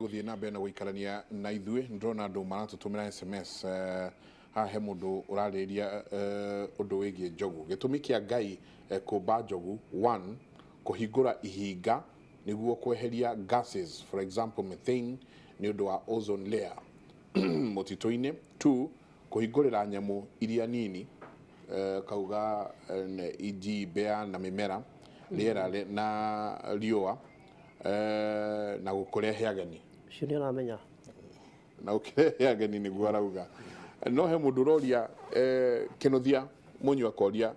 Gũthiĩ na mbere na gũikarania na ithuĩ. Ndĩrona andũ maratũtũmĩra SMS. Haha he mũndũ ũrarĩrĩria ũndũ wĩgiĩ njogu, gĩtũmi kĩa Ngai kũmba njogu. One, kũhingũra ihinga nĩguo kweheria gases, for example methane, nĩ ũndũ wa ozone layer mũtitũ-inĩ. Two, kũhingũrĩra nyamũ iria nini, kauga iji mbea na mĩmera rĩera na riũa, na gũkũrehe ageni. Ũcio nĩ ũramenya. Na gũkĩrehe ageni nĩguo arauga. No he mũndũ ũroria, Kĩnuthia Mũnyua akoria,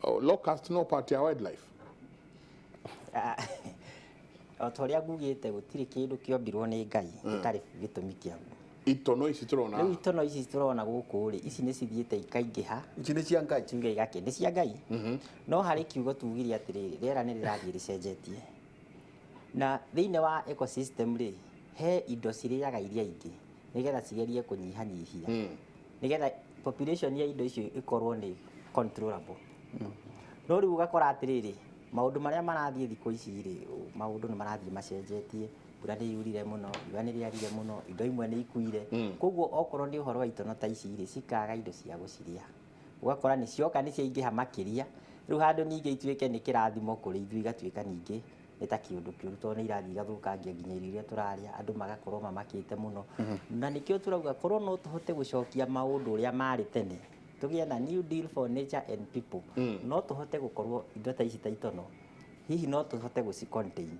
oh, locust no part ya wildlife? Ah, o ta ũrĩa ngugĩte, gũtirĩ kĩndũ kĩombirwo nĩ Ngai gĩtarĩ gĩtũmi kĩaguo. Itono ici tũrona. Rĩu itono ici tũrona gũkũ rĩ, ici nĩ cithiĩte ikaingĩha. Ici nĩ cia Ngai. Tuge igakĩ nĩ cia Ngai, no harĩ kiugo tugire atĩrĩrĩ, rĩera nĩ rĩrathiĩ rĩcenjetie, na thĩinĩ wa ecosystem rĩ, he indo cirĩaga iria ingĩ nĩgetha cigerie kũnyihanyihia, nĩgetha population ya indo icio ikorwo nĩ controllable. No rĩu ũgakora atĩrĩrĩ, maũndũ marĩa marathiĩ thikũ ici rĩ, maũndũ nĩ marathiĩ macenjetie. Mbura nĩ yurire mũno, riũa nĩ rĩarire mũno, indo imwe nĩ ikuire. Koguo okorwo nĩ ũhoro wa itono ta ici rĩ, cikaga indo cia gũcirĩa, ũgakora nĩ cioka nĩ ciaingĩha makĩria. Rĩu handũ ningĩ ituĩke nĩ kĩrathimo kũrĩ ithuĩ, igatuĩka ningĩ nĩ ta kĩũndũ kĩũru, tondũ nĩ irathiĩ igathũkangia nginya irio iria tũrarĩa. Andũ magakorwo mamakĩte mũno, na nĩkĩo tũrauga korwo no tũhote gũcokia maũndũ ũrĩa marĩ tene, tũgĩe na New Deal for Nature and People, no tũhote gũkorwo indo ta ici ta itono hihi no tũhote gũci contain,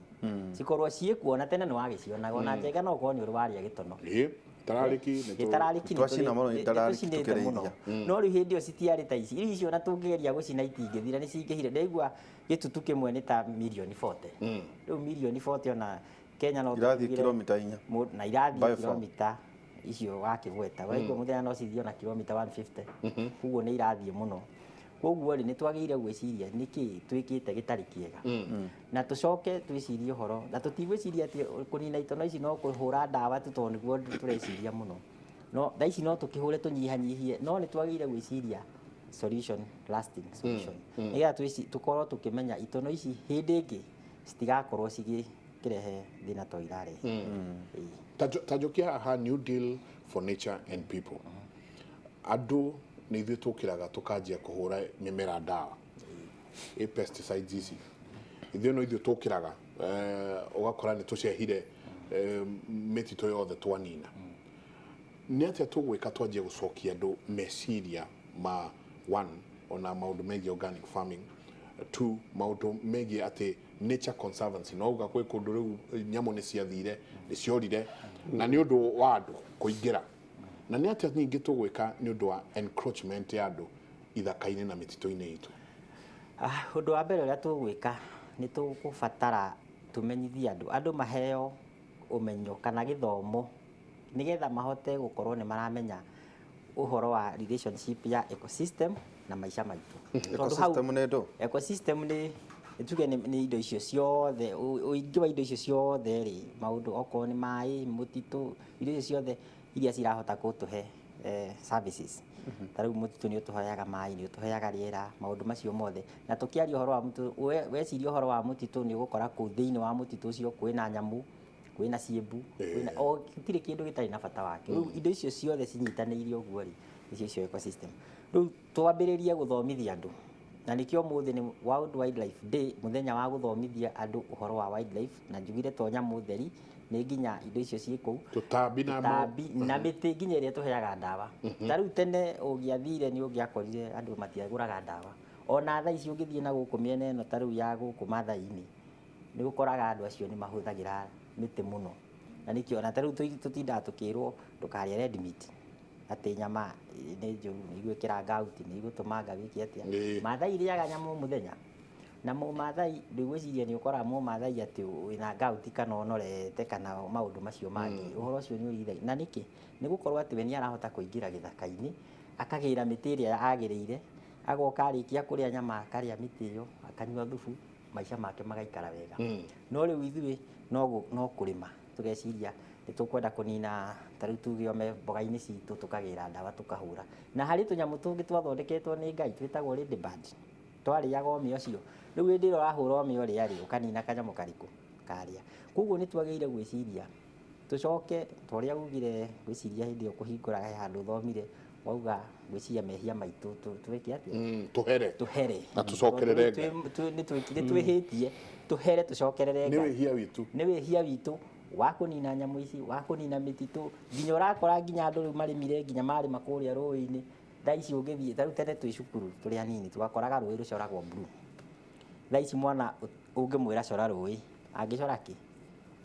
cikorwo ciĩkuo. Na tene nĩ wagĩcionaga ona njenga, no ũkorwo nĩ ũrĩ warĩa gĩtono. Ĩ tararĩki nĩ gĩtararĩki. Twacina mũno itararĩki. Nĩtũcinĩte mũno. Tũkĩrĩithia. No rĩu hĩndĩ ĩyo citiarĩ ta ici. Rĩu icio ona tũngĩgeria gũcina itingĩthira, nĩ cingĩhire. Ndaigua gĩtutu kĩmwe nĩ ta mirioni 40. Rĩu mirioni 40 ona Kenya no Irathiĩ tũtugire kilomita 4. Na irathiĩ By far. kilomita icio wakĩgweta, waigua mũthenya no cithiĩ ona kilomita 150. Koguo nĩ irathiĩ mũno. Koguo rĩ, nĩ twagĩrĩire gwĩciria nĩkĩ twĩkĩte gĩtarĩ kĩega, na tũcoke twĩcirie ũhoro, na tũtigwĩciria atĩ kũnina itono ici no kũhũra ndawa tu, tondũ nĩguo tũreciria mũno. No thaa ici no tũkĩhũre tũnyihanyihie, no nĩ twagĩrĩire gwĩciria solution, lasting solution, nĩgetha tũkorwo tũkĩmenya itono ici hĩndĩ ĩngĩ citigakorwo cigĩkĩrehe thĩna ta irarehe. Ĩĩ. Ta njũkia haha, New Deal for Nature and People, andũ nĩ ithuĩ tũkĩraga tũkanjia kũhũra mĩmera ndawa, ĩ pesticides ici. Ithuĩ no ithuĩ tũkĩraga, ũgakora nĩ tũcehire mĩtitũ yothe twanina. Nĩ atĩa tũgwĩka twanjie gũcokia andũ meciria ma one, ona maũndũ megiĩ organic farming, two, maũndũ megiĩ atĩ nature conservancy? No uga kwĩ kũndũ rĩu nyamũ nĩ ciathire, nĩ ciorire na nĩ ũndũ wa andũ kũingĩra. Na nĩ atĩa ningĩ tũgwĩka nĩ ũndũ wa encroachment ya andũ ithaka-inĩ na mĩtitũ-inĩ itũ? Ah, ũndũ wa mbere ũrĩa tũgwĩka, nĩ tũgũbatara tũmenyithie andũ, andũ maheo ũmenyo kana gĩthomo, nĩgetha mahote gũkorwo nĩ maramenya ũhoro wa relationship ya ecosystem na maica maitũ. Tondũ hau- Ecosystem nĩ ndũ? Ecosystem nĩ tuge nĩ indo icio ciothe, ũingĩ wa indo icio ciothe rĩ, maũndũ okorwo nĩ maĩ, mũtitũ, indo icio ciothe iria cirahota gũtũhe services. Ta rĩu mũtitũ nĩ ũtũheaga maĩ, nĩ ũtũheaga rĩera, maũndũ macio mothe. Na tũkĩaria ũhoro wa mũtitũ, weciria ũhoro wa mũtitũ, nĩ ũgũkora kũu thĩinĩ wa mũtitũ ũcio kwĩna nyamũ, kwĩna ciĩmbu, kwĩna o gũtirĩ kĩndũ gĩtarĩ na bata wake. Rĩu indo icio ciothe cinyitanĩire ũguo rĩ, nĩcio icio ecosystem. Rĩu twambĩrĩrie gũthomithia andũ, na nĩkĩo ũmũthĩ nĩ World Wildlife Day, mũthenya wa gũthomithia andũ ũhoro wa wildlife. Na njugire to nyamũ theri, nĩ nginya indo icio ciĩ kũu. Tũtambi na tũtambi na mĩtĩ nginya ĩrĩa ĩtũheaga ndawa. Ta rĩu tene ũngĩathire nĩ ũngĩakorire andũ matiagũraga ndawa. Ona thaa ici ũngĩthiĩ na gũkũ mĩena ĩno, ta rĩu ya gũkũ Mathai-inĩ, nĩ ũkoraga andũ acio nĩ mahũthagĩra mĩtĩ mũno. Na nĩkĩo ona ta rĩu tũtindaga tũkĩrwo ndũkarĩe red meat, atĩ nyama nĩ njũru, nĩ igwĩkĩra gout, nĩ igũtũma nga wĩke atĩa. Mathai rĩaga nyama o mũthenya, na mũmathai ndĩgwĩciria nĩ ũkoraga mũmathai atĩ wĩna gout kana ũnorete kana maũndũ macio mangĩ. Ũhoro ũcio nĩ ũrithagia. Na nĩkĩ? Nĩ gũkorwo atĩ we nĩ arahota kũingĩra gĩthaka-inĩ, akagĩra mĩtĩ ĩrĩa agĩrĩire, agoka arĩkia kũrĩa nyama akarĩa mĩtĩ ĩyo, akanyua thubu, maica make magaikara wega. No rĩu ithuĩ no kũrĩma tũgeciria nĩ tũkwenda kũnina, ta rĩu tuge ome mboga-inĩ citũ, tũkagĩra ndawa tũkahũra. Na harĩ tũnyamũ tũngĩ twathondeketwo nĩ Ngai twĩtagwo ladybird, twarĩaga ome ũcio. Rĩu hĩndĩ ĩrĩa ũrahũra ome ũrĩa rĩ, ũkanina kanyamũ karĩkũ karĩa. Koguo nĩ twagĩrĩire gwĩciria Tũcoke ta ũrĩa ugire, ngwĩciria hĩndĩ ĩyo kũhingũra he handũ thomire wauga, ngwĩciria mehia maitũ twĩke atĩa? Tũhere. Tũhere. Na tũcokerere Ngai. Nĩ twĩhĩtie, tũhere, tũcokerere nĩ Ngai. Wĩhia witũ. Nĩ wĩhia witũ wa kũnina nyamũ ici, wa kũnina mĩtitũ, nginya ũrakora nginya andũ rĩu marĩmire nginya marĩma kũrĩa rũĩ-inĩ. Thaa ici ũngĩthiĩ, ta rĩu tene twĩ cukuru tũrĩ anini twakoraga rũĩ rũcoragwo blue. Thaa ici mwana ũngĩmwĩra cora rũĩ, angĩcora kĩ?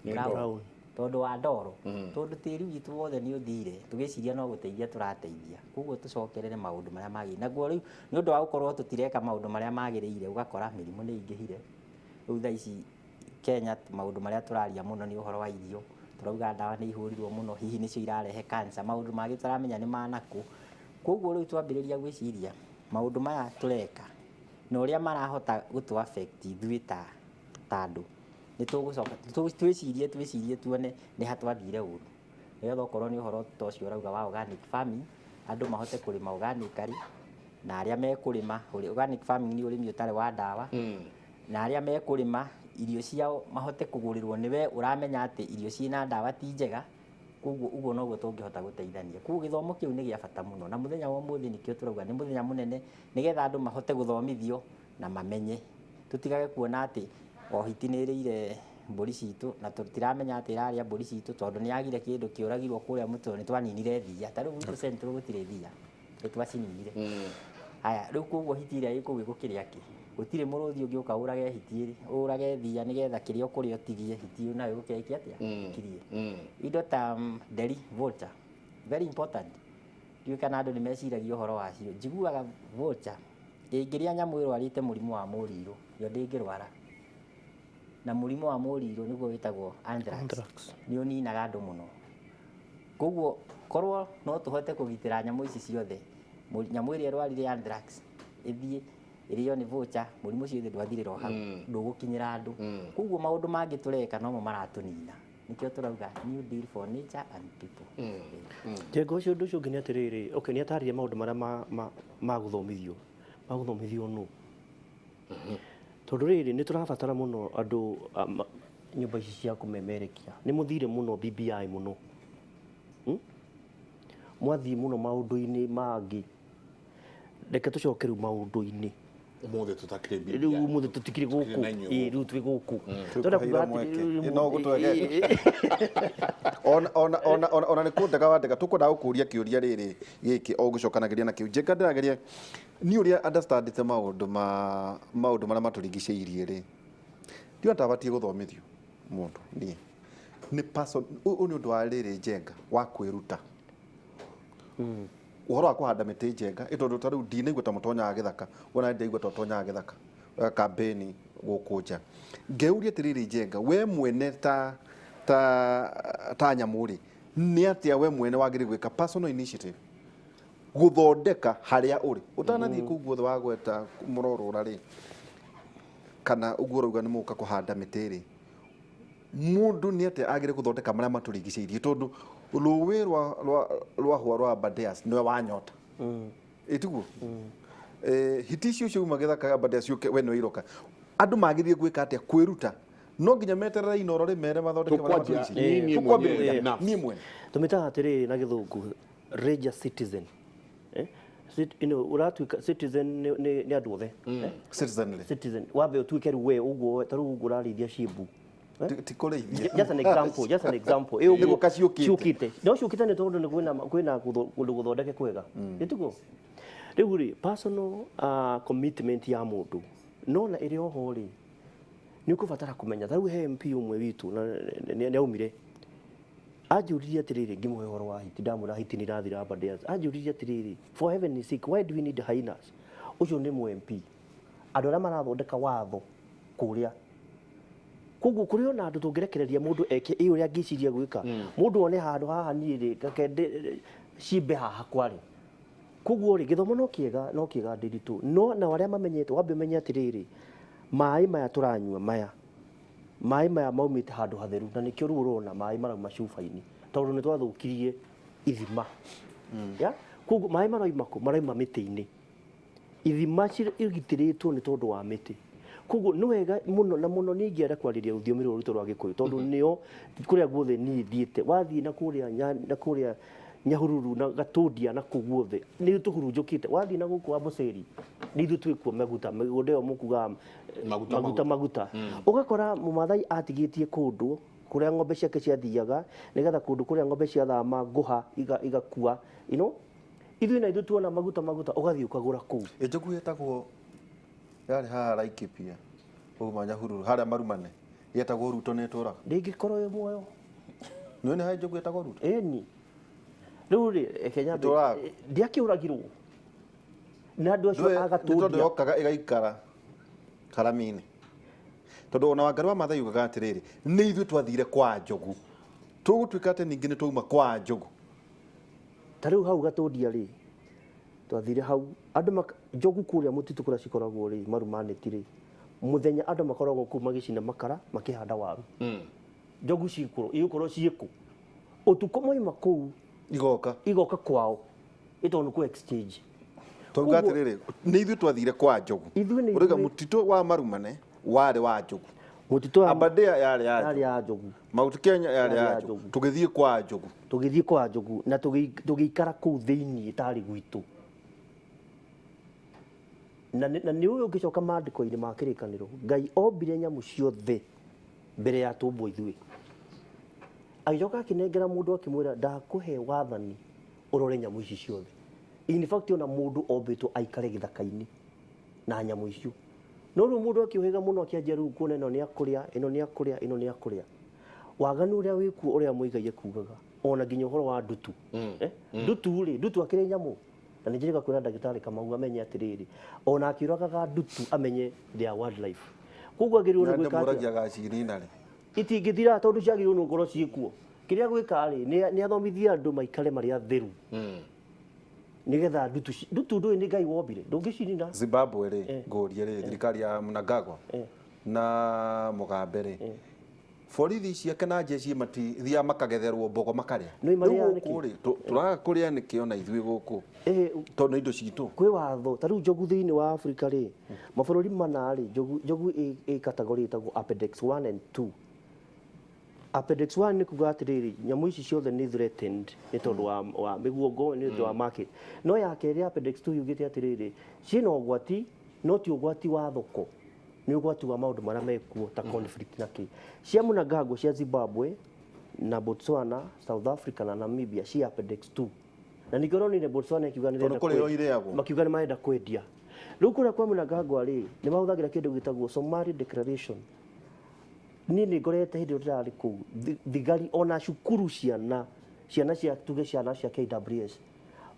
Nĩ Brown. ndoro. Tondũ wa ndoro, tondũ tĩri witũ wothe nĩ ũthire, tũgĩciria no gũteithia tũrateithia. Koguo tũcokerere maũndũ marĩa magĩrĩire. Naguo rĩu nĩ ũndũ wa gũkorwo tũtireka maũndũ marĩa magĩrĩire, ũgakora mĩrimũ nĩ ĩingĩhire. Rĩu thaa ici Kenya maũndũ marĩa tũraria mũno nĩ ũhoro wa irio. Tũrauga ndawa nĩ ihũrirwo mũno, hihi nĩcio irarehe cancer, maũndũ mangĩ tũramenya nĩ manakũ. Koguo rĩu twambĩrĩria gwĩciria maũndũ maya tũreka na ũrĩa marahota gũtũ affect ithuĩ ta andũ, nĩ tũgũcoka twĩcirie tuone nĩ ha twathire ũru, nĩgetha okorwo nĩ ũhoro ta ũcio ũrauga wa organic farming, andũ mahote kũrĩma organically, na arĩa mekũrĩma organic farming nĩ ũrĩmi ũtarĩ wa ndawa, na arĩa mekũrĩma irio ciao mahote kũgũrĩrwo nĩwe ũramenya atĩ irio ciĩna ndawa ti njega. Koguo ũguo noguo tũngĩhota gũteithania. Koguo gĩthomo kĩu nĩ gĩa bata mũno, na mũthenya wa ũmũthĩ nĩkĩo tũrauga nĩ mũthenya mũnene, nĩgetha andũ mahote gũthomithio na mamenye, tũtigage kuona atĩ o hiti nĩ ĩrĩire mbũri citũ na tũtiramenya atĩ ĩrarĩa mbũri citũ tondũ nĩ yagire kĩndũ kĩũragirwo kũrĩa mũtitũ. Nĩ twaninire thiia, ta rĩu gwitũ Central gũtirĩ thiia, nĩ twacininire. Haya, rĩu koguo hiti ĩrĩa ĩ kũu ĩgũkĩrĩa kĩ? Gũtirĩ mũrũthi ũngĩũka ũrage hiti ĩrĩ, ũrage thiia nĩgetha kĩrĩa ũkũrĩa ũtigie, hiti ĩyo nayo ĩgũke ĩke atĩa? Ĩkirie. Indo ta nderi, vulture, very important. Ndiũĩ kana andũ nĩ meciragia ũhoro wacio. Njiguaga vulture ĩngĩrĩa nyamũ ĩrwarĩte mũrimũ wa mũrirũ, yo ndĩngĩrwara. Na mũrimũ wa mũrirũ nĩguo wĩtagwo anthrax. Anthrax. Nĩ ũninaga andũ mũno. Koguo korwo no tũhote kũgitĩra nyamũ ici ciothe, nyamũ ĩrĩa ĩrwarire anthrax ĩthiĩ ĩrĩo nĩ vulture, mũrimũ ũcio ithe ndwathirĩra o hau, ndũgũkinyĩra andũ. Koguo maũndũ mangĩ tũreka nomo maratũnina. Nĩkĩo tũrauga New Deal for Nature and People. Njenga ũcio, ũndũ ũcio ũngĩ nĩ atĩrĩrĩ, okay, nĩ atarĩria maũndũ marĩa ma gũthomithio nũ, tondũ rĩrĩ nĩ tũrabatara mũno andũ nyũmba ici cia kũmemerekia. Nĩ mũthire mũno BBI mũno. Mwathiĩ mũno maũndũ-inĩ mangĩ, reke tũcoke rĩu maũndũ-inĩ. Ũmũthĩ tũtakĩrĩ BBI. Rĩu ũmũthĩ tũtikĩrĩ gũkũ. Na inyuĩ. Ĩĩ, rĩu twĩ gũkũ. Tũrenda kuga Tũkũheire mweke. atĩrĩrĩ, Ĩ, no gũtwegeka. Ona nĩ kũndega wandega, tũkwendaga gũkũria kĩũria rĩrĩ gĩkĩ o gũcokanagĩria na kĩu. Njenga, ndĩrageria niĩ ũrĩa understandĩte maũndũ marĩa matũrigicĩirie rĩ, ndiona ta batiĩ gũthomithio mũndũ. Niĩ nĩ person ũyũ nĩ ũndũ wa rĩrĩ, Njenga, wa kwĩruta ũhoro wa kũhanda mĩtĩ. Njenga, ĩ tondũ ta rĩu ndinaigua ta mũtonyaga gĩthaka, wona ndaigua ta ũtonyaga gĩthaka kambeni gũkũ nja. Ngeuria atĩrĩrĩ, Njenga, we mwene ta nyamũ rĩ, nĩ atĩa we mwene wagĩrĩire gwĩka personal initiative gũthondeka harĩa ũrĩ ũtanathiĩ kũu guothe wagweta mũrorũra rĩ, kana ũguo ũrauga nĩ mũgũka kũhanda mĩtĩ rĩ, mũndũ nĩ atĩa agĩrĩire gũthondeka marĩa matũrigicĩirie? Tondũ rũĩ rwa hwa rwa Aberdares nĩwe wanyota, ĩtiguo? Hiti icio ciauma gĩthaka Aberdares ciũke, we nĩwe iroka. Andũ magĩrĩire gwĩka atĩa kwĩruta? No nginya meterere Inoro rĩmere mathondeke marĩa Tũkwanjia matũrigicĩirie? niĩ Tũkwambĩrĩria mwenyewe. niĩ mwene. Tũmĩtaga atĩrĩrĩ na gĩthũngũ ranger citizen, eh? Ũratuĩka citizen nĩ andũ othe, eh? Citizenry. Citizen wambe ũtuĩke rĩu we ũguo, ta rĩu ũguo ũrarĩithia ciĩmbu. Ti kũrĩithia. Just an example, just an example. Ĩ ũguo. Nĩ gũka ciũkĩte. Ciũkĩte, no ciũkĩte nĩ tondũ nĩ kwĩna kũndũ gũthondeke kwega, ĩtiguo? Rĩu rĩ, personal commitment ya mũndũ no na ĩrĩ oho rĩ, nĩ ũkũbatara kũmenya. Ta rĩu he MP ũmwe witũ na nĩ aumire anjũririe atĩrĩrĩ, ngĩmũhe ũhoro wa hiti, ndamwĩra hiti nĩ irathira Aberdares. Anjũririe atĩrĩrĩ, "For heaven's sake, why do we need hyenas?" Ũcio nĩ mũ MP, andũ arĩa marathondeka watho kũrĩa. Koguo kũrĩ ona andũ tũngĩrekereria mũndũ eke ĩ ũrĩa angĩciria gwĩka, mũndũ one handũ haha, niĩ rĩ reke cimbe haha kwarĩ. Koguo rĩ, gĩthomo no kĩega ndĩritũ, no nao arĩa mamenyete, wambe ũmenye atĩrĩrĩ, maĩ maya tũranyua maya, maĩ maya maumĩte handũ hatheru, na nĩkĩo rĩu ũrona maĩ marauma cuba-inĩ, tondũ nĩ twathũkirie ithima ya. Koguo maĩ marauma kũ? Marauma mĩtĩ-inĩ. Ithima igitĩrĩtwo nĩ tondũ wa mĩtĩ. Koguo nĩ wega mũno na mũno niĩ ingĩenda kwarĩria rũthiomi rũrũ rwitũ rwa Gĩkũyũ, tondũ nĩo kũrĩa guothe niĩ thiĩte, wathiĩ na kũrĩa na kũrĩa Nyahururu na Gatũndia na kũu guothe nĩ tũhurunjũkĩte. Wathiĩ na gũkũ Amboseli nĩ ithuĩ twĩkuo maguta, mĩgũnda ĩyo mũkugaga Maguta, maguta maguta. Ũgakora Mũmathai atigĩtie kũndũ kũrĩa ng'ombe ciake ciathiaga, nĩgetha kũndũ kũrĩa ng'ombe ciathama ngũha igakua, you know? Ithuĩ na ithuĩ tuona maguta maguta ũgathiĩ ũkagũra kũu. Ĩ njogu yetagwo yarĩ haha Laikipia uma Nyahururu harĩa Marumane yetagwo Ruto nĩ ĩtũraga. Ndĩngĩkorwo ĩ muoyo. Nĩ nĩ harĩ njogu yetagwo Ruto? Ĩni. Rĩu rĩ, reke nyambe. Ĩtũraga. Ndiakĩũragirwo nĩ andũ acio Ndũĩ, a nĩ tondũ Gatũndia. yokaga ĩgaikara karami-inĩ. Tondũ ona Wangari wa Maathai ugaga atĩrĩrĩ, nĩ ithuĩ twathire kwa njogu. Tũgũtuĩka atĩ ningĩ nĩ twauma kwa njogu. Ta rĩu hau Gatũndia rĩ, twathire hau andũ njogu kũrĩa mũtitũ kũrĩa cikoragwo rĩ, Marumaneti rĩ, mũthenya andũ makoragwo kũu magĩcina makara makĩhanda waru. Njogu ciĩkũ, igũkorwo ciĩkũ. Ũtukũ moima kũu igoka igoka kwao, ĩtagwo nĩ kũ exchange. Twauga atĩrĩrĩ, nĩ ithuĩ twathire kwa njogu. Ithuĩ nĩ Ũrauga ithuĩ. mũtitũ wa Marumane warĩ wa njogu. Mũtitũ wa Aberdare yarĩ ya yarĩ njogu. ya njogu. Mount Kenya yarĩ Yarĩ ya ya njogu. njogu. Tũgĩthiĩ kwa njogu. Tũgĩthiĩ kwa njogu na tũgĩikara kũu thĩiniĩ tarĩ gwitũ. Na nĩ ũyũ ũngĩcoka maandĩko-inĩ ma kĩrĩkanĩro, Ngai ombire nyamũ ciothe mbere ya tũmbwo ithuĩ. Agĩcoka akĩnengera mũndũ akĩmwĩra ndakũhe wathani ũrore nyamũ ici ciothe. In fact ona mũndũ ombĩtwo aikare gĩthaka-inĩ na nyamũ icio. No rĩu mũndũ akĩũhĩga mũno akĩanjia rĩu kuona ĩno nĩ akũrĩa, ĩno nĩ akũrĩa, ĩno nĩ akũrĩa. Waganu ũrĩa wĩkuo ũrĩa Muigai ekugaga, ona nginya ũhoro wa ndutu. Ndutu rĩ, ndutu akĩrĩ nyamũ. Na nĩ njĩrĩga kwĩra ndagĩtarĩ Kamau amenye atĩrĩrĩ, ona akĩũragaga ndutu amenye they are wildlife. Koguo agĩrĩirwo nĩ Na gwĩka atĩa? ndĩmũragia gacinina rĩ. Itingĩthira tondũ ciagĩrĩirwo nĩ gũkorwo ciĩkuo. Kĩrĩa gwĩka rĩ, nĩ athomithie andũ maikare marĩ atheru. Nĩgetha ndutu ndutu ndũĩ nĩ Ngai wombire, ndũngĩcinina. Zimbabwe rĩ, ngũrie rĩ, thirikari ya Mnangagwa na Mugabe rĩ, borithi ciake na jeshi matithiaga makagetherwo mbogo makarĩa. Nĩ marĩaga Rĩu nĩkĩ? gũkũ rĩ, tũraga kũrĩa nĩkĩ ona ithuĩ gũkũ? Tondũ nĩ indo citũ. Kwĩ watho, ta rĩu njogu thĩinĩ wa Afrika rĩ, mabũrũri mana rĩ, njogu ĩ category ĩtagwo Appendix 1 and 2. Appendix 1 nĩ kuga atĩrĩrĩ, nyamũ ici ciothe nĩ threatened nĩ tondũ wa mĩguongo, nĩ ũndũ wa market. No ya kerĩ Appendix 2 yugĩte atĩrĩrĩ, ciĩna ũgwati, no ti ũgwati wa thoko, nĩ ũgwati wa maũndũ marĩa mekuo ta conflict na kĩ. Cia Mnangagwa cia Zimbabwe na Botswana, South Africa na Namibia cia Appendix 2. Na ningĩ ũronire Botswana ĩkiuga nĩ Tondũ ĩrenda kũrĩo irĩagwo. makiuga nĩ marenda kwendia. Rĩu kũrĩa kwa Mnangagwa rĩ, nĩ mahũthagĩra kĩndũ gĩtagwo Somali Declaration. Niĩ nĩ ngorete hĩndĩ ĩyo ndĩrarĩ kũu, thigari ona cukuru ciana, ciana cia tuge ciana cia KWS,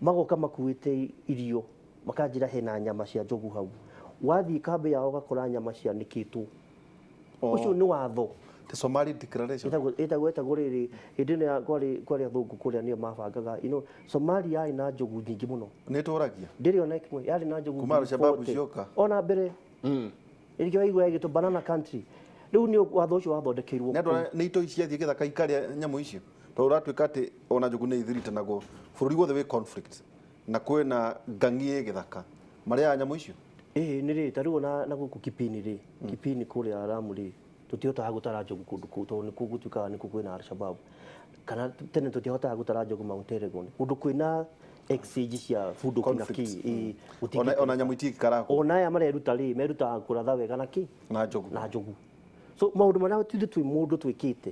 magoka makuĩte irio, makanjĩra hena nyama cia njogu hau. Wathiĩ kambĩ yao ũgakora nyama cianĩkĩtwo. Ũcio nĩ watho. The Somali Declaration. Ĩtagwo rĩrĩ, hĩndĩ ĩno ya kwarĩ athũngũ kũrĩa nĩo mabangaga. You know, Somalia yarĩ na njogu nyingĩ mũno. Nĩ ĩtũragia? Ndĩrĩ ona ĩmwe, yarĩ na njogu Kuma ngiri Al-Shabaab forty. cioka? Ona mbere. Ĩrĩkĩo waigua ĩgĩtwo banana country. Rĩu nĩ watho ũcio wathondekeirwo Nĩ andũ arĩa nĩ itoi ciathiĩ gĩthaka ikarĩa nyamũ icio. Tondũ ũratuĩka atĩ ona njogu nĩ ithiritanagwo. Bũrũri wothe wĩ conflict. Na kwĩna ng'ang'i ĩ gĩthaka. Marĩaga nyamũ icio? Ĩĩ nĩ rĩ, ta rĩu ona na gũkũ Kipini rĩ, Kipini kũrĩa Lamu rĩ, tũtihotaga gũtara njogu kũndũ kũu tondũ nĩkuo gũtuĩkaga nĩkuo kwĩna Al-Shabaab. Kana tene tũtiahotaga gũtara njogu Mount Elgon. Kũndũ kwĩna exchange cia bunduki na kĩ, ĩĩ, gũtingĩkĩka. Ona nyamũ itingĩikara kũu. Ona aya mareruta rĩ, merutaga kũratha wega na kĩ? Na njogu. Na njogu. So maũndũ marĩa ithuĩ twĩ mũndũ twĩkĩte,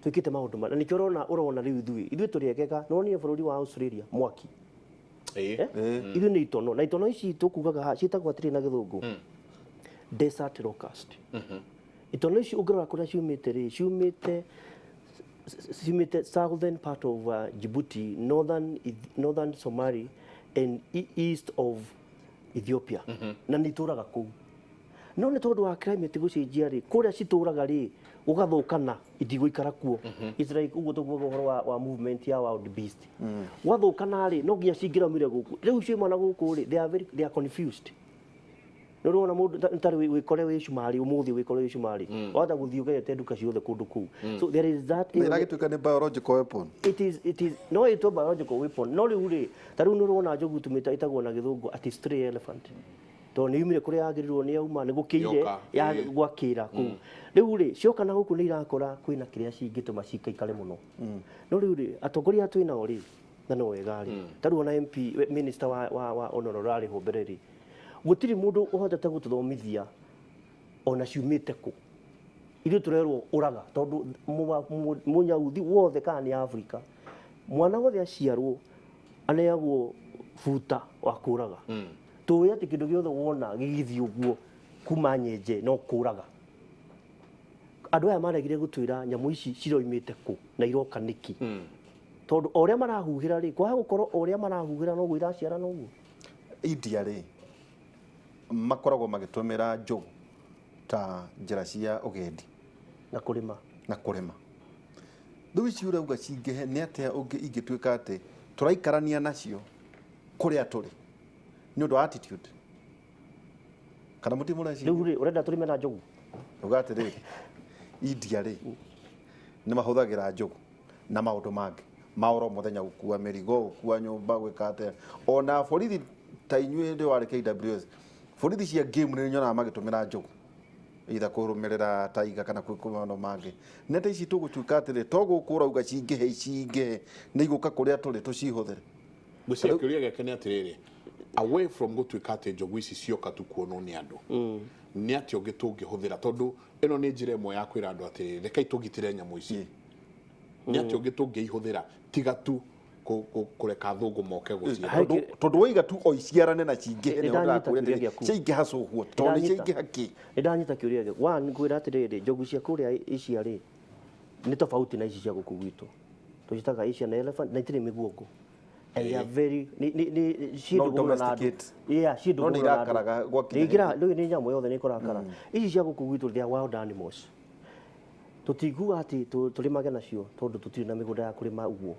twĩkĩte maũndũ marĩa, na nĩkĩo ũrona rĩu ithuĩ tũrĩ egega, nĩ wonire bũrũri wa Australia mwaki. Ithuĩ nĩ itono, na itono ici tũkugaga haha ciĩtagwo atĩrĩ na gĩthũngũ, desert locust. Itono ici ũngĩrora kũrĩa ciumĩte rĩ, ciumĩte southern part of Djibouti, northern Somali and east of Ethiopia. Na nĩ itũraga kũu. No nĩ tondũ wa climate gũcenjia rĩ, kũrĩa citũraga rĩ, gũgathũkana, itigũikara kuo. It's like ũguo tũkuaga ũhoro wa movement ya wild beast. Gwathũkana rĩ, no nginya cingĩraumire gũkũ. Rĩu ciauma na gũkũ rĩ, they are confused. Nĩ ũrona mũndũ ta rĩu wĩkore wĩ cumarĩ, ũmũthĩ wĩkore wĩ cumarĩ. Wahota gũthiĩ ũgerete nduka ciothe kũndũ kũu. So there is that Na ĩragĩtuĩka nĩ biological weapon. It is, it is, no ĩtwo biological weapon. No rĩu rĩ, ta rĩu nĩ ũrona njogu tũmĩta ĩtagwo na gĩthũngũ ati stray elephant. Tondũ nĩ yumire kũrĩa yagĩrĩirwo nĩ yauma nĩ gũkĩire Yoka, ya ĩĩ. gwakĩra kũu. Rĩu rĩ cioka na gũkũ nĩ irakora kwĩna kĩrĩa cingĩtũma cikaikare mũno. No rĩu rĩ atongoria aya twĩnao rĩ na no wega rĩ ta rĩu ona MP minister wa honorable arĩ ho mbere rĩ gũtirĩ mũndũ ũhotete gũtũthomithia ona ciumĩte kũ. Ithuĩ tũrerwo ũraga tondũ mũnyauthi wothe kana nĩ Afrika mwana wothe aciarwo aneagwo buta wa kũraga. Tũĩ atĩ kĩndũ gĩothe wona gĩgĩthiĩ ũguo kuma nyenje no kũraga. Andũ aya maregire gũtwĩra nyamũ ici ciroimĩte kũ na iroka nĩkĩ. Tondũ o ũrĩa marahuhĩra rĩ kwaga gũkorwo o ũrĩa marahuhĩra noguo iraciara noguo. India rĩ makoragwo magĩtũmĩra njogu ta njĩra cia ũgendi na kũrĩma. Na kũrĩma. Rĩu ici ũrauga cingĩhe nĩ atĩa ũngĩ ingĩtuĩka atĩ tũraikarania nacio kũrĩa tũrĩ nĩ ũndũ wa attitude kana mũtirĩ mũreciria? Rĩu rĩ ũrenda tũrĩme na njogu? Uga atĩrĩrĩ, India rĩ nĩ mahũthagĩra njogu na maũndũ mangĩ ma oro mũthenya, gũkua mĩrigo, gũkua nyũmba, gwĩka atĩa. Ona borithi ta inyuĩ hĩndĩ warĩ KWS, borithi cia game nĩ nyonaga magĩtũmĩra njogu either kũrũmĩrĩra taiga kana gwĩka maũndũ mangĩ. Nĩ ta ici tũgũtuĩka atĩrĩ to gũkũ ũrauga cingĩhe cingĩhe nĩ igũka kũrĩa tũrĩ tũcihũthĩre. Ngwĩciria kĩũria gĩake nĩ atĩrĩrĩ, away from gũtuĩka atĩ njogu ici cioka tu kuonwo nĩ andũ, nĩ atĩa ũngĩ tũngĩhũthĩra? Tondũ ĩno nĩ njĩra ĩmwe ya kwĩra andũ atĩrĩrĩ, rekei tũgitĩre nyamũ ici. Nĩ atĩa ũngĩ tũngĩihũthĩra tiga tu kũreka athũngũ moke gũciĩ? Tondũ waiga tu o iciarane na cingĩhe nĩ Nĩndanyita ũndakũria kĩũria atĩrĩ gĩaku. ciaingĩha coguo tondũ nĩ Nĩndanyita. ciaingĩha kĩ? Nĩ ndanyita kĩũria gĩaku. One, ngwĩra atĩrĩrĩ, njogu cia kũrĩa Asia rĩ nĩ tofauti na ici cia gũkũ gwitũ. Tũcitaga Asian elephant na itirĩ mĩguongo. And they are very nĩ ciĩ No ndũgũ mũno na andũ. domesticate. Yeah, ciĩ No ndũgũ nĩ mũno na andũ. irakaraga gwakinya Nĩ ikira- ndũĩ nĩ nyamũ yothe nĩ ĩkũrakara. Ici cia gũkũ gwitũ they are wild animals. Tũtinguga atĩ tũrĩmage nacio tondũ tũtirĩ na mĩgũnda ya kũrĩma ũguo.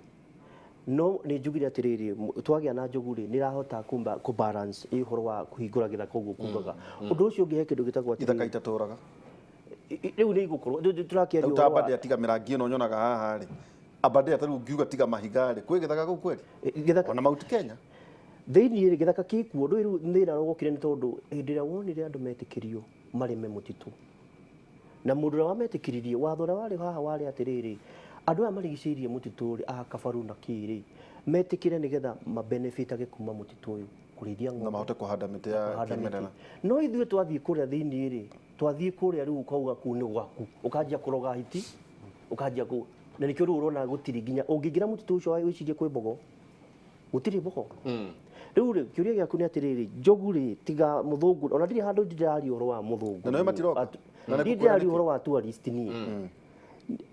No nĩ njugire atĩrĩrĩ, twagĩa na njogu rĩ nĩ irahota kũ balance ĩ ũhoro wa kũhingũra gĩthaka ũguo kugaga. Ũndũ ũcio ũngĩ he kĩndũ gĩtagwo Ithaka atĩrĩrĩ itatũraga. Rĩu nĩ igũkorwo tũrakĩaria Rĩu ta ũhoro wa Aberdare tiga mĩrangi ĩno nyonaga haha rĩ, Aberdare ta rĩu ngiuga tiga mahiga rĩ, kwĩ gĩthaka kũu kweri? Gĩthaka Ona Mount Kenya. Thĩinĩ rĩ gĩthaka gĩkuo ndũĩ rĩu thĩna wokire nĩ tondũ hĩndĩ ĩrĩa wonire andũ metĩkĩrio marĩme mũtitũ na mũndũ ũrĩa wametĩkĩririe watho ũrĩa warĩ haha warĩ atĩrĩrĩ andũ aya marigicĩirie mũtitũ rĩ a kabaru na kĩ rĩ metĩkĩre nĩgetha mabenefitage kuma mũtitũ ũyũ kũrĩithia Na ng'ombe mahote kũhanda mĩtĩ ya kũhanda mĩtĩ. kĩmerera. No ithuĩ twathiĩ kũrĩa thĩinĩ rĩ twathiĩ kũrĩa rĩu ũkauga kũu nĩ gwaku ũkanjia kũroga hiti ũkanjia kũ na nĩkĩo rĩu ũrona gũtirĩ nginya ũngĩingĩra mũtitũ ũcio wĩcirie kwĩ mbogo gũtirĩ mbogo. Rĩu rĩ kĩũria gĩaku nĩ atĩrĩrĩ njogu rĩ tiga mũthũngũ ona ndirĩ handũ ndĩraria ũhoro wa mũthũngũ. Na nĩwe matiroka? Na nĩ Ndirĩ kũkwĩra ndĩraria nĩkĩ? ũhoro wa tourist niĩ.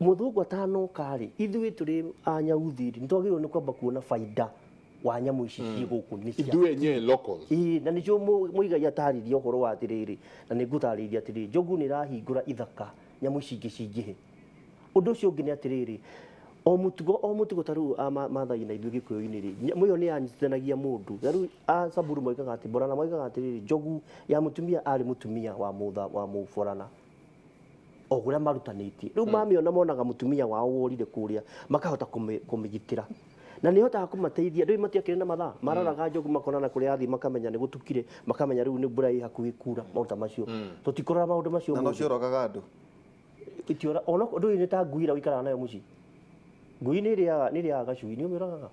Mũthũngũ atanoka rĩ ithuĩ tũrĩ anyauthi rĩ nĩ twagĩrĩirwo nĩ kwamba kuona baida wa nyamũ ici ciĩ gũkũ nĩ cia Ithuĩ enyewe locals. Ĩĩ, na nĩkĩo Mũigai atarĩria ũhoro wa atĩrĩrĩ na nĩ ngũtarĩria atĩrĩrĩ njogu nĩ ĩrahingũra ithaka nyamũ ici ingĩ cingĩhe. Ũndũ ũcio ũngĩ nĩ atĩrĩrĩ o mũtugo o mũtugo ta rĩu a Maathai na ithuĩ Gĩkũyũ-inĩ rĩ nyamũ ĩyo nĩ yanyitithanagia mũndũ. Ta rĩu a Samburu moigaga atĩ Borana moigaga atĩrĩrĩ njogu ya mũtumia arĩ mũtumia wa mũtha wa mũborana o ũrĩa marutanĩtie. Rĩu mamĩona monaga mũtumia wao worire kũrĩa makahota kũmĩgitĩra na nĩ ĩhotaga kũmateithia. Rĩu matiakĩrĩ na mathaa maroraga njogu makona na kũrĩa athiĩ makamenya nĩ gũtukire makamenya rĩu nĩ mbura ĩ hakuhĩ kura maũndũ ta macio. Tũtikũrora maũndũ macio Na no ũmũthĩ. ciorogaga andũ. Itiora ona ndũĩ nĩ ta ngui ĩrĩa ũikaraga nayo mũciĩ. Ngui nĩ ĩrĩaga gacui nĩ ũmĩũragaga?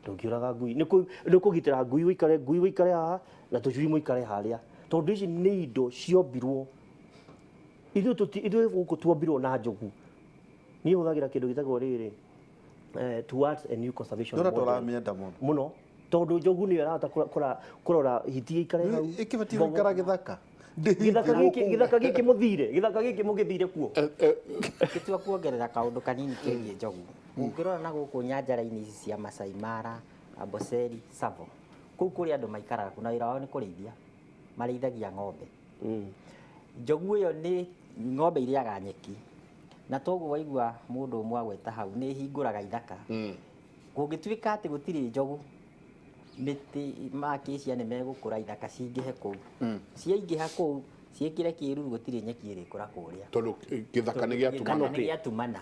Ndũngĩũraga ngui. Nĩ kũgitĩra ngui ũikare ngui ũikare haha na tũcui mũikare harĩa. Tondũ ici nĩ indo ciombirwo. Ithuĩ ithuĩ gũkũ tuombirwo na njogu. Niĩ hũthagĩra kĩndũ gĩtagwo rĩrĩ towards a new conservation Ndũra model. tũramĩenda mũno. Mũno. Tondũ njogu nĩyo ĩrahota kũrora hiti ĩikare hau. Ĩkĩbatiĩ Mbogo. gũikara gĩthaka. Gĩthaka gĩkĩ gĩthaka gĩkĩ mũthire gĩthaka gĩkĩ mũgĩthire kuo. Gĩtua kuongerera kaũndũ kanini kegiĩ njogu. Ũngĩrora na gũkũ nyanjara-inĩ ici cia Masai Mara, Amboseli, Tsavo, kũu kũrĩ andũ maikaraga kuo na wĩra wao nĩ kũrĩithia. Marĩithagia ng'ombe. Njogu ĩyo nĩ ng'ombe irĩaga nyeki. Na toguo waigua mũndũ ũmwe agweta hau nĩ ĩhingũraga ithaka. Kũngĩtuĩka atĩ gũtirĩ njogu, mĩtĩ makĩcia nĩ megũkũra ithaka cingĩhe kũu. Ciaingĩha kũu ciĩkĩre kĩruru gũtirĩ nyeki ĩrĩkũra kũrĩa. Tondũ gĩthaka nĩ gĩatumana. Gĩthaka nĩ gĩatumana.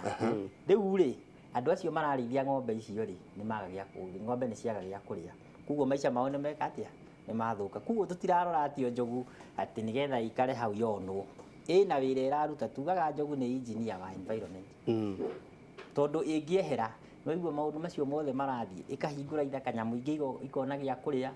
Rĩu rĩ andũ acio mararĩithia ng'ombe icio rĩ nĩ maga gĩa ng'ombe nĩ ciaga gĩa kũrĩa. Koguo maica mao nĩ meka atĩa? Nĩ mathũka. Koguo tũtirarora atĩ o njogu atĩ nĩgetha ikare hau yonwo ĩna wĩra ĩraruta. Tugaga njogu nĩ engineer wa environment, tondũ ĩngĩehera no igua maũndũ macio mothe marathiĩ, ĩkahingũra ithaka, nyamũ ingĩ ikona gĩa kũrĩa,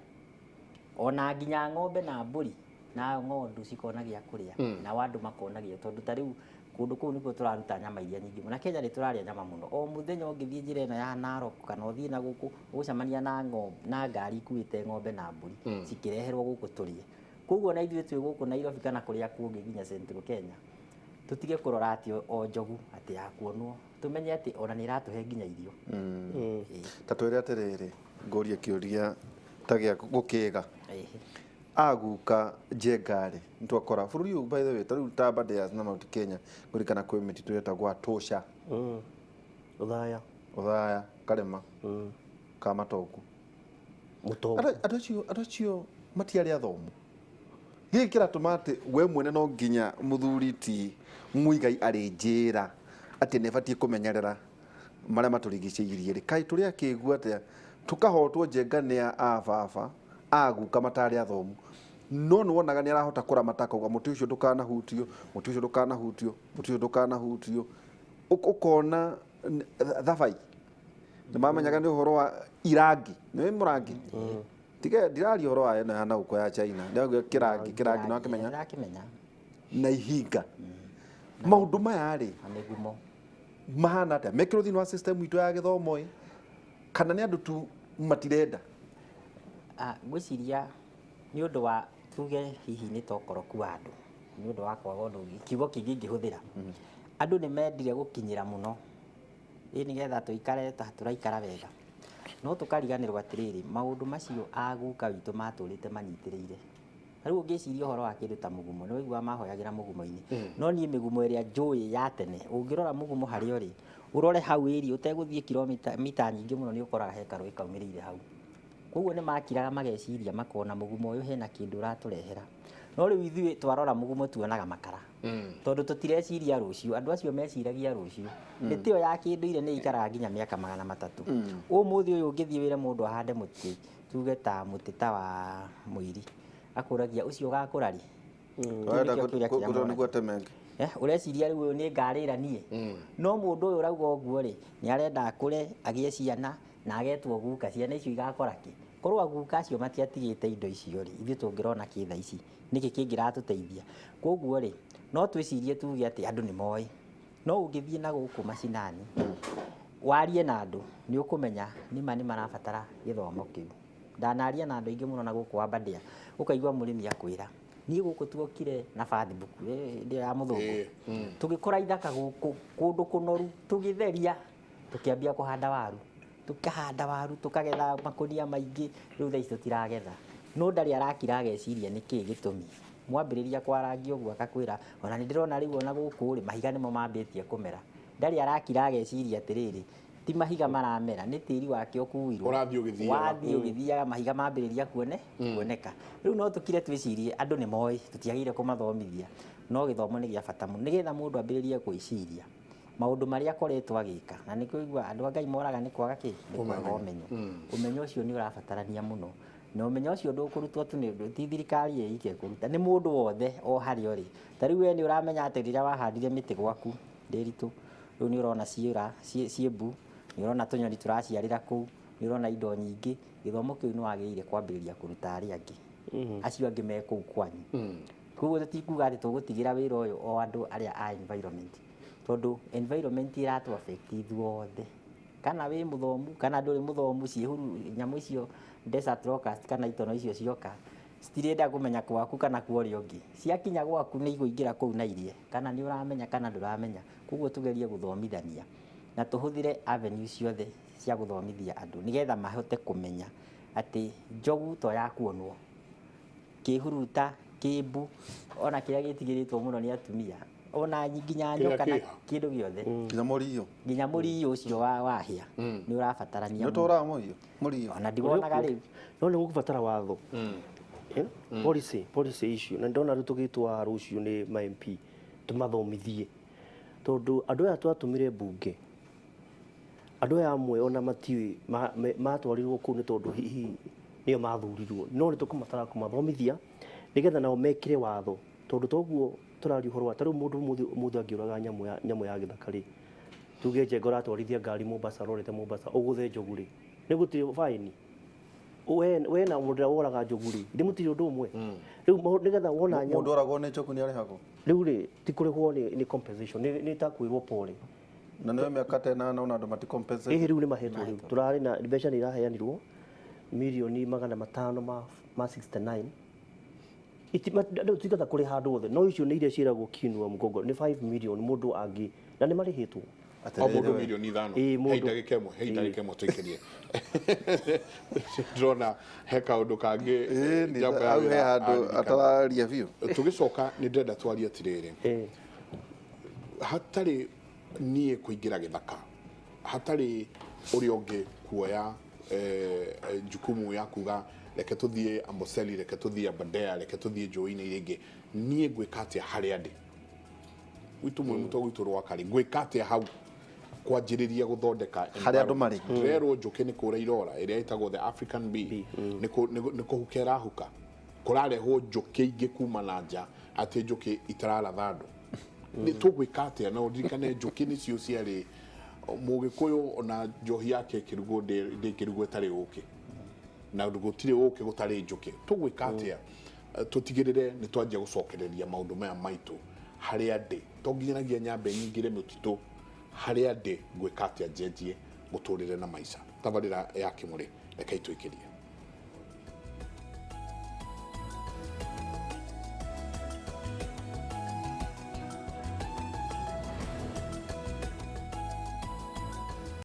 ona nginya ng'ombe na mbũri na ng'ondu cikona gĩa kũrĩa, nao andũ makona gĩa, tondũ ta rĩu kũndũ kũu nĩkuo tũraruta nyama iria nyingĩ mũno. Na Kenya nĩ tũrarĩa nyama mũno o mũthenya. Ũngĩthiĩ njĩra ĩno ya Narok kana ũthiĩ na gũkũ, ũgũcemania na ng'ombe na ngari ikuĩte ng'ombe na mbũri cikĩreherwo gũkũ tũrĩe. Koguo na ithuĩ twĩ gũkũ Nairobi kana kũrĩa kũngĩ nginya Central Kenya, tũtige kũrora atĩ o njogu atĩ ya kuonwo, tũmenye atĩ ona nĩ ĩratũhe nginya irio. Ĩĩ. Ta twĩre atĩrĩrĩ, ngũrie kĩũria ta gĩa gũkĩga. Aguka njenga-rĩ, nĩtwakora bũrũri ũyũ, by the way, ta rĩu ta Aberdares na Mount Kenya, ngũririkana kwĩ mĩtitũ ĩtagwo Atosha. Ũthaya. Ũthaya karĩma ka matoku. Mũtongo. Andũ acio matiarĩ athomu. Gĩkĩ kĩratũma atĩ we mwene no nginya mũthuri ti Muigai arĩ njĩra atĩ nĩ batiĩ kũmenyerera marĩa matũrigicĩirie rĩ, kaĩ tũrĩ akĩgu atĩa tũkahotwo njenga nĩ a baba aguka matarĩ athomu, no nĩ wonaga nĩ arahota kũramata akauga mũtĩ ũcio ndũkanahutio, mũtĩ ũcio ndũkanahutio, mũtĩ ũcio ndũkanahutio. Ũkona thabai nĩ mamenyaga nĩ ũhoro wa irangi, nĩ mũrangi tiga ndiraria ũhoro wa ĩno ya na gũkũ ya China, ndĩrauga kĩrangi, kĩrangi nĩ wakĩmenya. Ndĩrakĩmenya. Na ihinga maũndũ maya rĩ, Na mĩgumo. Mahana atĩa mekĩrwo thĩinĩ wa system itũ ya gĩthomo ĩ, kana nĩ andũ tu matirenda? Ah, ngwĩciria nĩ ũndũ wa tuge hihi nĩ tokoroku wa andũ, nĩ ũndũ wa kwaga ũndũ ũngĩ, kiugo kĩngĩ ingĩhũthĩra, andũ nĩ mendire gũkinyĩra mũno ĩ nĩgetha tũikare ta tũraikara wega, no tũkariganĩrwo atĩrĩrĩ, maũndũ macio aguka witũ matũrĩte manyitĩrĩire. Ta rĩu ũngĩciria ũhoro wa kĩndũ ta mũgumo, nĩ waiguaga mahoyagĩra mũgumo-inĩ, no niĩ mĩgumo ĩrĩa njũĩ ya tene, ũngĩrora mũgumo harĩa ũrĩ, ũrore hau ĩri ũtegũthiĩ kilomita mita nyingĩ mũno, nĩ ũkoraga he karũĩ kaumĩrĩire hau. Koguo nĩ makiraga mageciria makona mũgumo ũyũ hena kĩndũ ũratũrehera. No rĩu ithuĩ twarora mũgumo tuonaga makara, tondũ tũtireciria rũciũ. Andũ acio meciragia rũciũ. Mĩtĩ ĩyo ya kĩndũire nĩ ĩikaraga nginya mĩaka 300. Ũmũthĩ ũyũ ũngĩthiĩ wĩre mũndũ ahande mũtĩ, tuge ta mũtĩ ta wa mũiri, akũragia ũcio ũgakũra rĩ? Kĩu Arenda nĩkĩo kĩũria kĩrĩa kũrora moragia. nĩguo atemenge. Ũreciria rĩu ũyũ nĩ ngarĩra niĩ, no mũndũ ũyũ ũrauga ũguo rĩ, nĩ arenda akũre agĩe ciana na agetwo guka. Ciana icio igakora kĩ? Korwo aguka acio matiatigĩte indo icio rĩ, ithuĩ tũngĩrona kĩ thaa ici? Nĩkĩ kĩngĩratũteithia? Koguo rĩ, no twĩcirie tuge atĩ andũ nĩ moĩ, no ũngĩthiĩ na gũkũ macinani warie na andũ, nĩ ũkũmenya nĩma nĩ marabatara gĩthomo kĩu. Ndanaria na andũ aingĩ mũno na gũkũ Aberdare, ũkaigua mũrĩmi akwĩra, niĩ gũkũ tuokire na bathbook ĩrĩa ya mũthũngũ, tũgĩkora ithaka gũkũ kũndũ kũnoru, tũgĩtheria, tũkĩambia kũhanda waru, tũkahanda waru, tũkagetha makũnia maingĩ. Rĩu thaa ici tũtiragetha. No ndarĩ arakira ageciria nĩkĩ gĩtũmi mwambĩrĩria kwarangia ũguo. Akakwĩra ona nĩ ndĩrona rĩu ona gũkũ rĩ, mahiga nĩmo mambĩtie kũmera. Ndarĩ arakira ageciria atĩrĩrĩ, ti mahiga maramera, nĩ tĩri wake ũkuirwo. Ũrathiĩ ũgĩthiaga. Wathiĩ ũgĩthiaga, mahiga mambĩrĩria kuoneka. Rĩu no tũkire twĩcirie andũ nĩ moĩ, tũtiagĩrĩire kũmathomithia, no gĩthomo nĩ gĩa bata mũno nĩgetha mũndũ ambĩrĩrie gwĩciria maũndũ marĩa akoretwo agĩka. Na nĩkĩo igua andũ a Ngai moraga nĩ kwaga kĩ? Nĩ kwaga ũmenyo. Ũmenyo ũcio nĩ ũrabatarania mũno, na ũmenyo ũcio ndũkũrutwo tu nĩ ti thirikari ĩike kũruta, nĩ mũndũ wothe o harĩa ũrĩ. Ta rĩu we nĩ ũramenya atĩ rĩrĩa wahandire mĩtĩ gwaku ndĩritũ, rĩu nĩ ũrona ciĩra ciĩmbu, nĩ ũrona tũnyoni tũraciarĩra kũu, nĩ ũrona indo nyingĩ. Gĩthomo kĩu nĩ wagĩrĩire kwambĩrĩria kũruta arĩa angĩ, acio angĩ me kũu kwanyu. Koguo tũtikuga atĩ tũgũtigĩra wĩra ũyũ o andũ arĩa a environment, tondũ environment ĩratũ affect ithuothe, kana wĩ mũthomu kana ndũrĩ mũthomu. Ciĩhuru nyamũ icio, desert locust kana itono icio cioka, citirenda kũmenya gwaku kana kwa ũrĩa ũngĩ. Ciakinya gwaku nĩ igũingĩra kũu na irie, kana nĩ ũramenya kana ndũramenya. Koguo tũgerie gũthomithania na tũhũthĩre avenue ciothe cia gũthomithia andũ nĩgetha mahote kũmenya atĩ njogu to ya kuonwo, kĩhuruta, kĩmbu, ona kĩrĩa gĩtigĩrĩtwo mũno nĩ atumia, ona nginya Kĩrĩa nyoka na kĩha. kĩndũ gĩothe. Nginya mũriyo. Nginya mũriyo ũcio wa wahĩa nĩ ũrabatarania nĩ mũno. ũtũraga mũiyo mũriyo. Ona ndiwonaga rĩu. No nĩ gũkũbatara watho. Policy issue, na ndona rĩu tũgĩtwa rũciũ nĩ ma MP tũmathomithie, tondũ andũ aya twatũmire mbunge, andũ aya amwe ona matiũĩ matwarirwo kũu nĩ tondũ hihi Nĩo mathurirwo, no nĩ tũkũmatara kũmathomithia nĩgetha nao mekĩre watho, tondũ toguo tũraria ũhoro wa tarĩu mũndũ mũthĩ angĩũraga nyamũ ya gĩthaka rĩ, tuge Njenga ũratwarithia ngari Mombasa, ũrorete Mombasa, ũgũthe njogu rĩ, nĩ gũtirĩ baĩni we na mũndũ ũrĩa woraga njogu rĩ, nĩ mũtirĩ ũndũ ũmwe. Rĩu nĩgetha wona nyamũ Mũndũ oragwo nĩ njogu nĩ arĩhagwo? Rĩu rĩ, ti kũrĩhwo, nĩ compensation, nĩ ta kwĩrwo pole. Na nĩwe mĩaka ta 8 ona andũ mati compensate. Ĩhĩ, rĩu nĩ mahetwo. Rĩu tũrarĩ na mbeca, nĩ iraheanirwo mirioni 500 ma 69. Rĩu tigata kũrĩ handũ hothe, no icio nĩ iria ciĩragwo kiinua mgongo, nĩ 5 million mũndũ angĩ na nĩ marĩhĩtwo. O mũndũ 5 mirioni. Ĩĩ, mũndũ. Hei ndagĩka ĩmwe, hei ndagĩka ĩmwe tũikĩrie. Ndĩrona he kaũndũ kangĩ. Ĩĩ, nĩ njamba ya hau he wĩra handũ aririkana. atararia biũ. Tũgĩcoka nĩ ndĩrenda twarie atĩrĩrĩ, hatarĩ niĩ kũingĩra gĩthaka, hatarĩ ũrĩa ũngĩ kuoya jukumu ya kuga reke tũthiĩ Amboseli, reke tũthiĩ Aberdare, reke tũthiĩ njũĩ-inĩ iria ingĩ, niĩ ngwĩka atĩa harĩa ndĩ gwitũ mwĩ mũtwe gwitũ rwakarĩ? Ngwĩka atĩa hau kwanjĩrĩria gũthondeka Harĩa andũ marĩ? Ndĩrerwo njũkĩ nĩ kũra irora ĩrĩa ĩtagwo the African bee, nĩ kũhuka ĩrahuka, kũrarehwo njũkĩ ingĩ kuma na nja, atĩ njũkĩ itararatha andũ. Nĩ tũgwĩka atĩa? Na ũririkane njũkĩ nĩcio ciarĩ mũgĩkũyũ, ona njohi yake ĩkĩrugwo ndĩngĩrugwo ĩtarĩ ũkĩ, na gũtirĩ ũkĩ gũtarĩ njũkĩ. Tũgwĩka atĩa tũtigĩrĩre nĩ twanjia gũcokereria maũndũ maya maitũ harĩa ndĩ? To nginyanagia nyambe nyingĩre mĩtitũ. Harĩa ndĩ ngwĩka atĩa njenjie mũtũrĩre na maica? Tabarĩra ya Kĩmũrĩ, reke itũikĩrie.